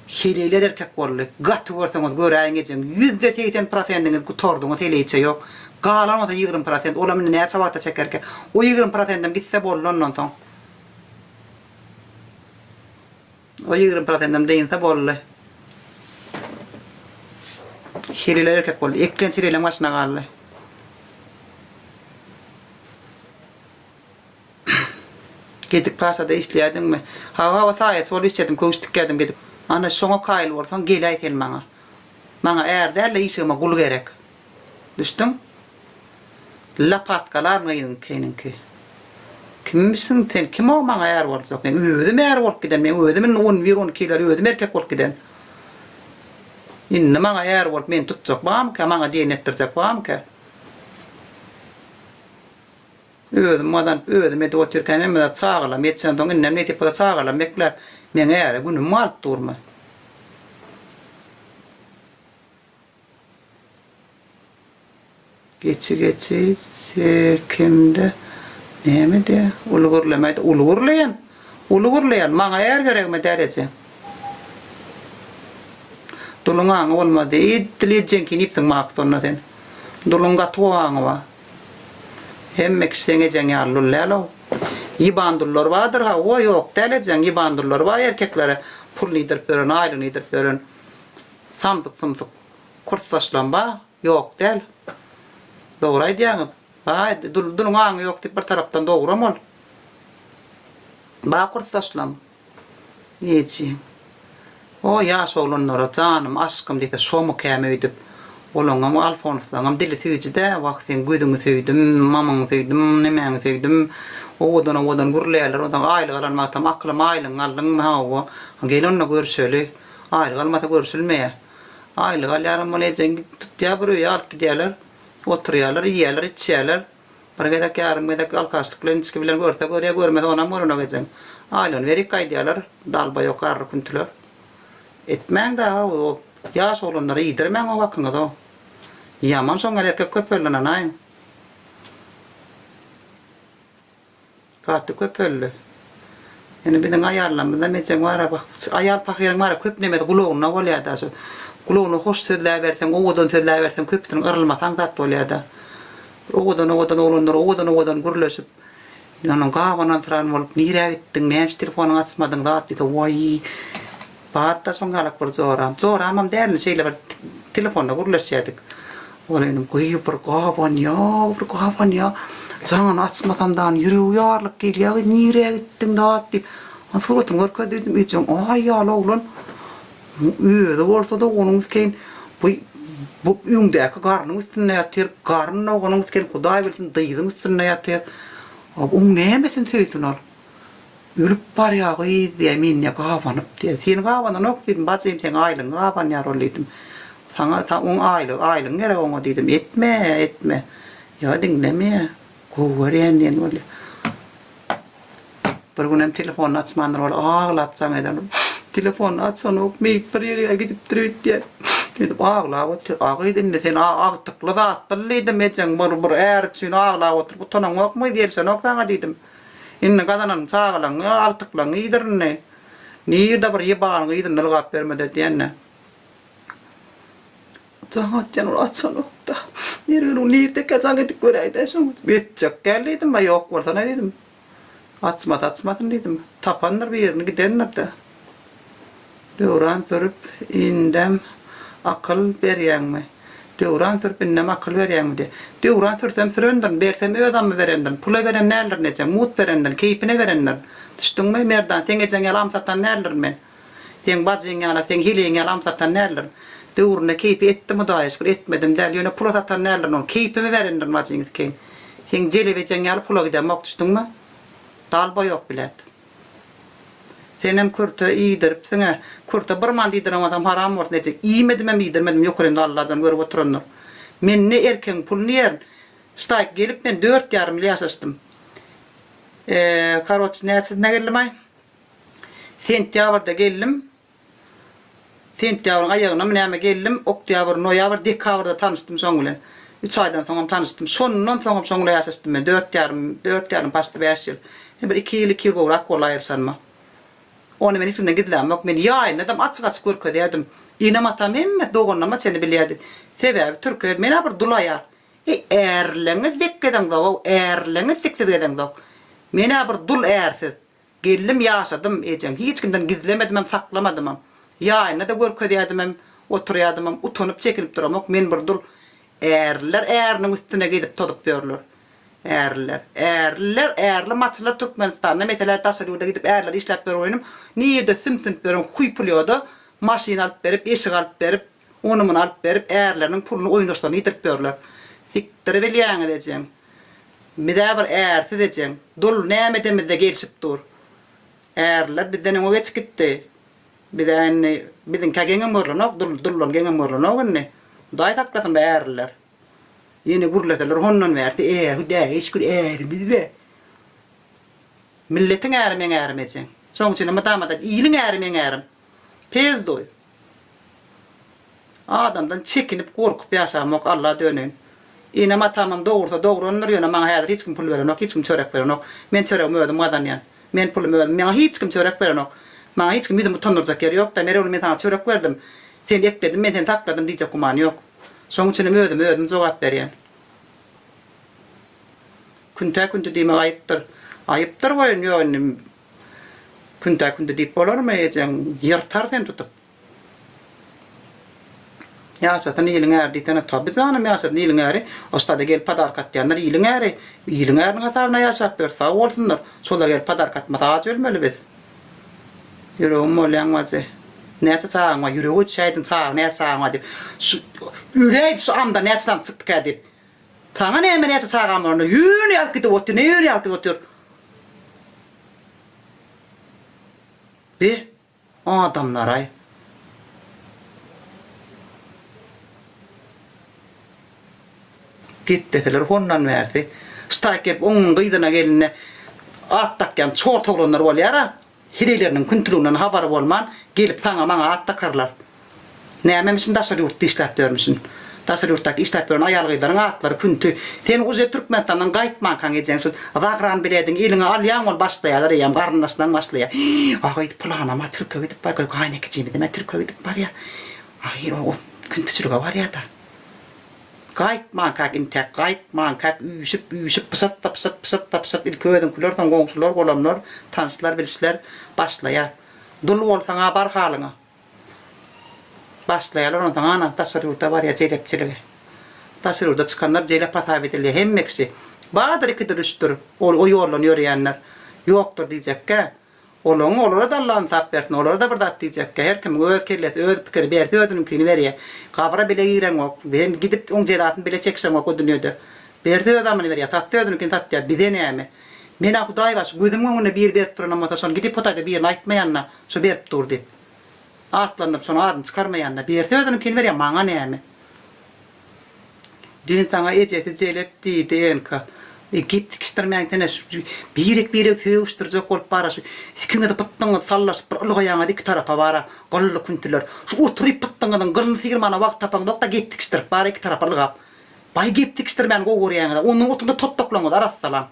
Heleýler erkek boldy. Gaty görseňiz göräýiň ejeň 80% prosendiňiz gutardyňyz heleýçe ýok. Galan bolsa 20 prosent olam indi näçe wagta çekerkä. O 20 prosendem gitse boldy ondan soň. O 20 prosendem dynsa boldy. Heleýler erkek boldy. Eklenç heleýleň başyna galdy. Gedik paşada işleýädiňmi? Hawa hawa saýaçy bolup işledim köwüş tikýädim gedik. Ana şoňa kaýyl bolsaň geläý sen maňa. Maňa är dälde işigime gul gerek. Düşdüň? Lopatkalarmy gyzyň keniňki. Kimmişsiň sen kim o maňa är boljak meň özüm är bolup giden meň özüm indi on bir on iki ýyl bäri özüm erkek bolup giden. Indi maňa är bolup meni tutjak barmyka maňa diýen etdirjek barmyka? Özüm gazanyp, özüm edip otyrkam hemme zat çagalarym ýetişensoň indem nesip bolsa çagalarym beklär. Meň äre günüm galyp durmy? Geçi geçi çekimde näme diýýär? Uly gürlemäýde uly gürleýän. Uly gürleýän. Maňa är geregime däl eje. Duluň aňy bolmaz diýýär. Edil ejeňkini iýipsiň Maks onda sen. Duluň gaty gowy aňy bar. Hemme kişi seň ejeň ýaly dul däl-ow. Ýyban dullar bardyr hawa, ýok däl ejeň, ýyban dullar bar erkeklere puluny iýdirip ýören, aýlygyny iýdirip ýören samsyk-sumsuk kursdaşlam bar, ýok däl. Dogry aýdýaňyz. Baý, dul, duluň aňy ýok diýip bir tarapdan dogram ol. Bar kursdaşlam. Eje. O ýaş oglanlara janym, aşkym diýse şomukäm öýdüp. Olaňam, Alfonslaňam dili süýji-dä, wah seň gözüňi söýdüm, mamyňy söýdüm, nemäňi söýdüm. Owadan-owadan gürleýärler, onsoň aýlyk alan wagtam akylym aýlygyňy aldyňmy, hawa, gel onda görüşeli. Aýlyk almasa görüşilmeýär. Aýlyk alýaram ol ejeň tutýar bir öýe alyp gidýärler. Oturýarlar, iýýärler, içýärler. Bir gezek, ýarym gezek alkaşlyk bilen, içgi bilen görse görýär, görmese onam görenok ejeň. Aýlygyny berip gaýdýarlar, dalba ýok garry küntüler. Etmäň dagy o ýaş oglanlara iýdirmäň o hakyňyzy o. Ýaman şoň ýaly erkek köpeldi ynanaýyň. Gaty köpeldi. Ýöne biziň aýallarymyzam ejeň bar-a bak, aýal pahyryň bar-a köp nemesi gulagynda bolýar-da şu. Gulagyna hoş sözläberseň, owadan sözläberseň köpüsiniň yrylmasy aňsat bolýar-da. Owadan-owadan oglanlar owadan-owadan gürleşip, onuň gabanansyran bolup, nirä gitdiň, näme üçin telefonyňy açmadyň zat diýse, waý, Bar-da şoň ýalak bir joram. Joramam dälmi, şeýle bir telefonda gürleşýärdik. Ol inim gyý bir gabanýa, bir gabanýa. Jaňyny açmasam dagy ýüregi ýarylyp gelýär, gyz nirä gitdiň zat diýip. An suratyny görkez diýdim, ejeň aý ýaly oglan. Özi bolsa-da onuň iskeýin bu bu öňdäki garnyň üstünde ýatyr, garyn onuň iskeýin Hudaý bilsin dyzyň üstünde ýatyr. Oň nämesini söýsün ol? Ölüp barýa gyz diýýä, men diýýä gabanyp diýýä. Seni gabananok diýdim, bajym seň aýlygyňy gabanýar ol diýdim. Saňa oň aýlygy, aýlygyň gerek oňa diýdim. Etme, etme. Ýa diňlemeýä. Gowy görýän diýen bolýa. Bir günem telefonyny açmandyr ol aglap jaň eden. Telefonyny açanok, meýit bir ýere gidipdir öýtýän. Diýip aglap otyr. A gyz indi sen agtykly zatdyl diýdim, ejeň bir bir är üçin aglap oturyp utanaňokmy gyz gelşenok saňa diýdim. Indi gazananyň çagalaňy, agtyklaňy iýdir indi. Nirde bir ýybanyň yzynda ylgap ýörmede diýende. Jaň atýan ol açanok-da. Mergen ol nirdekä jaň edip göräý-dä şoňa. Etjek däl diýdim, baý ýok bolsana diýdim. Açmasa açmasyn diýdim. Tapandyr birini gidendir-dä. Döwran sürüp indem akyl berýäňmi? Döwran sürüp indem akyl berýäňmi diýýär. Döwran sürsem sürendirin, bersem öz amy berendirin. Pula beren däldirin ejeň, mugt berendirin, keýpine berendirin. Düşdüňmi, Merdan, seň ejeň ýaly am satan däldirin men. Seň bajyň ýaly, seň heleýiň ýaly am satan däldirin. Döwründe keýpi etdim Hudaýa şükür, etmedim däl, ýöne pula satan däldirin ony, keýpime berendirin bajyňy sikeýin. Seň jelep ejeň ýaly pula gidemok, düşdüňmi? Dalba ýok bilet. Senem kürte iýdiripsiňä. Kürte bir manat iýdiren bolsam haram bolsun eje. Iýmedimem iýdirmedim ýokarynda Allajan görüp oturandyr. Men ne erkegiň puluny iýerin. Ştaýk gelip men dört ýarym ýyl ýaşaşdym. Eee karoç näçesinde geldimaý? Sentýabrda geldim. Sentýabryň aýagynamy näme geldim, oktýabr, noýabr, dekabrda tanyşdym şoň bilen. Üç aýdan soňam tanyşdym. Şondan soňam şoň bilen ýaşaşdym men. Dört ýarym, dört ýarym, paçti bäş ýyl. Indi bir iki ýyl, iki ýyl gowrak boldy aýryşanyma. Ony men hiç kimden gizlämok. Men ýaýyndadam açyk-açyk görkezýärdim. Enem-atam hemmesi doganlaryma çenli bilýärdi. Sebäbi türke men-ä bir dul aýal. Eý, ärleňiz dek gezeňzog-ow, ärleňiz siksiz gezeňzok. Men-ä bir dul ärsiz. Geldim, ýaşadym, ejeň. Hiç kimden gizlemedimem, saklamadymam. Ýaýynda-da görkezýärdimem, oturýardymam, utanyp-çekinip duramok, men bir dul. Ärliler äriniň üstüne gezip tozup ýörler. Ärliler. Ärliler, ärli maçylar Türkmenistanda, meselä daşary ýurda gidip ärler işläp ýör oýnum, nirde sümsünip ýören huýpulýoda maşyn alyp berip, eşik alyp berip, ony-muny alyp berip, ärleriniň puluny oýnaşlaryny ýitirip ýörler. Sikdir bilýäňiz ejeň. Bizä bir ärsiz ejeň. Dul näme edemizde gelşip dur. Ärliler bizden öňe geçip gitdi. Bizä indi biziňkä geňem görlenok, dul duldan geňem görlenok indi. Hudaý saklasyn bu ärliler. Ýene gürleseler hondan bärsi är Hudaýa şükür ärimiz be. Milletiň äri meň ärim ejeň. Şoň üçinem mydama-da iliň äri meň ärim. Pezdoý. Adamdan çekinip gorkup ýaşamok Alla döneýin. Enem atamam dogursa dograndyr ýöne maňa häzir hiç kim pul berenok hiç kim çörek berenok. Men çöregimi özüm gazanýan. Men pulumy özüm maňa hiç kim çörek berenok. Maňa hiç kim ýüzümi utandyrjak ýeri ýokda Merewli men saňa çörek berdim. Seni ekledim men seni sakladym diýjek gumany ýok. Şoň üçinem özüme özüm jogap berýän. Küntä künti diýmek aýypdyr. Aýypdyr welin ýok indi küntä künti diýip bolarmy ejeň ýyrtar seni tutup. Ýaşasyn iliň äri diýsene tabi janym ýaşasyn iliň äri oştada gelip podarka atýanlar iliň äri iliň äriniň hasabyna ýaşap ýör sag bolsunlar şolar gelip podarka atmasa aç ölmeli biz ýüregim bolýaň bajy näçe çagaň bar ýüregi öçäýdiň çaga näçe çagaň bar diýip şu öläýdi şu amda näçe sany çykdyka diýip saňa näme näçe çagam bar onda ýöne ýazyp gidip otyr ne ýöne ýazyp gidip otyr be Adamlaraý. Gepleseler hondan bärsi. Ştaýk gelip oň gyzyna geline at dakýan çort oglanlar bolýara. Heleýleriniň küntüliginden habary bolman gelip saňa maňa at dakarlar. Nämemişin daşary ýurtda işläp ýörmüşin. Daşary ýurtdaky işläp ýören aýal-gyzlaryň atlary künti. Sen uje Türkmenistandan gaýtmankaň ejeň şu zagran bilediňi eliňe alýaň ol başlaýalar eýýäm garyndaşlaň başlaýa. A gyz pylanam-a türke gidip barýa gaýynekejimizem-ä türke gidip barýa. Aý o küntüçilige barýa-da. Gaýtmankaň intäk gaýtmankaň üýşüp üýşüp pyşyrt-da pyşyrt pyşyrt-da pyşyrt ilki özüňkiler soň goňşular golamlar tanyşlar bilişler başlaýa. Dul bolsaň-a bar halyňa. Başlaýarlar onsoň ana daşary ýurda barýar jelepçilige. Daşary ýurda çykanlar jelep hasap edilýär hemme kişi. Bardyr ikidir üçdür ol o ýoldan ýörýänler. Ýokdur diýjekgä. Olaň olara-da Alla ynsap bersin olara-da bir zat diýjekgä. Her kimiň öz kellesi öz pikiri berse özüniňkini berýär. Gabra bile gireňok. Sen gidip oň jezasyny bile çekişeňok o dünýede. Berse öz amyny berýär satsa özüniňkini satýar. Bize näme. Men-ä Hudaý bar şu gözümiň öňünde biri berip duranam bolsa şony gidip Hudaýda birine aýtmaýan-da şo berip dur diýip. Atlandyryp şonuň adyny çykarmaýanda berse özüniňkini berýär maňa näme. Düýn saňa ejesi jelep diýdi enka. E gep dikişdirmäňsene şu birek biregi sögüşdirjek bolup bara şu ikiňizi pytdyňyz sallaşyp bir ylgaýaňyz iki tarapa bara gylly küntüler. Şu oturyp pytdyňyzyň gylyny sygyrmana wagt tapaňzokda gep dikişdirip bara iki tarapa ylgap. Baý gep dikişdirmäni gowy görýäňizä ondan oturyňda totdaklaňyzy arassalaň.